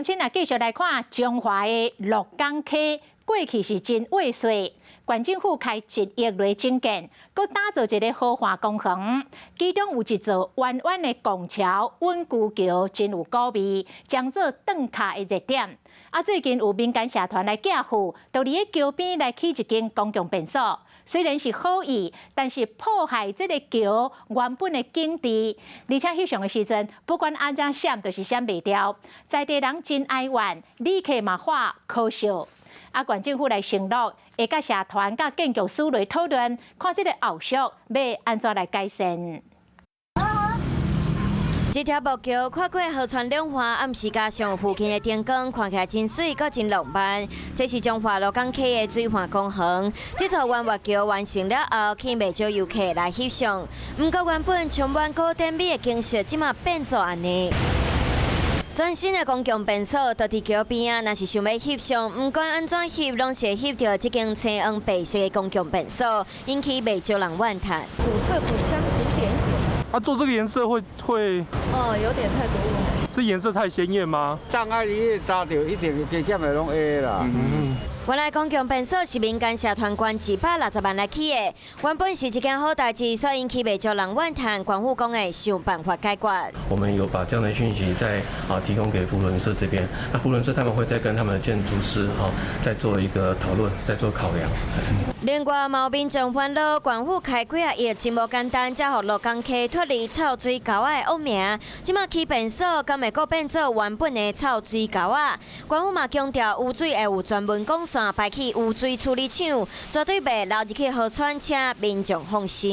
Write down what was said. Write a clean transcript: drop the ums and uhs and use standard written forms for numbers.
鄉親啊，繼續來看彰化的鹿港溪，過去是真惡勢，縣政府開1億來整建，閣打造一个河岸公園，其中有一座彎彎的拱橋，穩舊橋，真有古味，將做轉跤的熱點。啊，最近有民間社團來寄付，就佇咧橋邊來起一間公共便所。雖然是好意，但是破壞這个橋原本的景致，而且翕相的時陣，不管按怎閃，就是閃袂掉。在地人真哀怨，旅客嘛話可惜。啊，縣政府來承諾，會佮社團佮建築師來討論，看這个後續欲按怎來改善。這條木橋跨過河川兩岸，暗時加上附近的燈光，看起來真媠，閣真浪漫。這是彰化鹿港溪的水岸公園。這座彎月橋完成了後，吸引袂少遊客來翕相。毋過原本充滿古典美的景色，這馬變做按呢。全新的公共便所就佇橋邊仔，若是想欲翕相，毋管按怎翕，攏是會翕著這間青黃白色的公共便所，引起袂少人怨嘆。古色古香，古典一點。啊，做這個顏色會？哦，有點太突兀。是顏色太鮮豔嗎？障礙你紮著一定加減的攏會啦。原來公共便所是民間社團捐160萬來起的，原本是一件好代誌，所以引起袂少人怨嘆。縣府講會想辦法解決。我們有把這樣的訊息再提供給扶輪社這邊，那扶輪社他們會再跟他們的建築師哈再做一個討論，再做考量。另外，嘛有民眾煩惱，縣府開幾仔億真無簡單，才予鹿港溪脫離臭水溝仔的惡名。這馬起便所，敢會閣變做原本的臭水溝仔？縣府嘛強調，污水會有專門管線排去污水處理廠，絕對袂流入去河川，請民眾放心。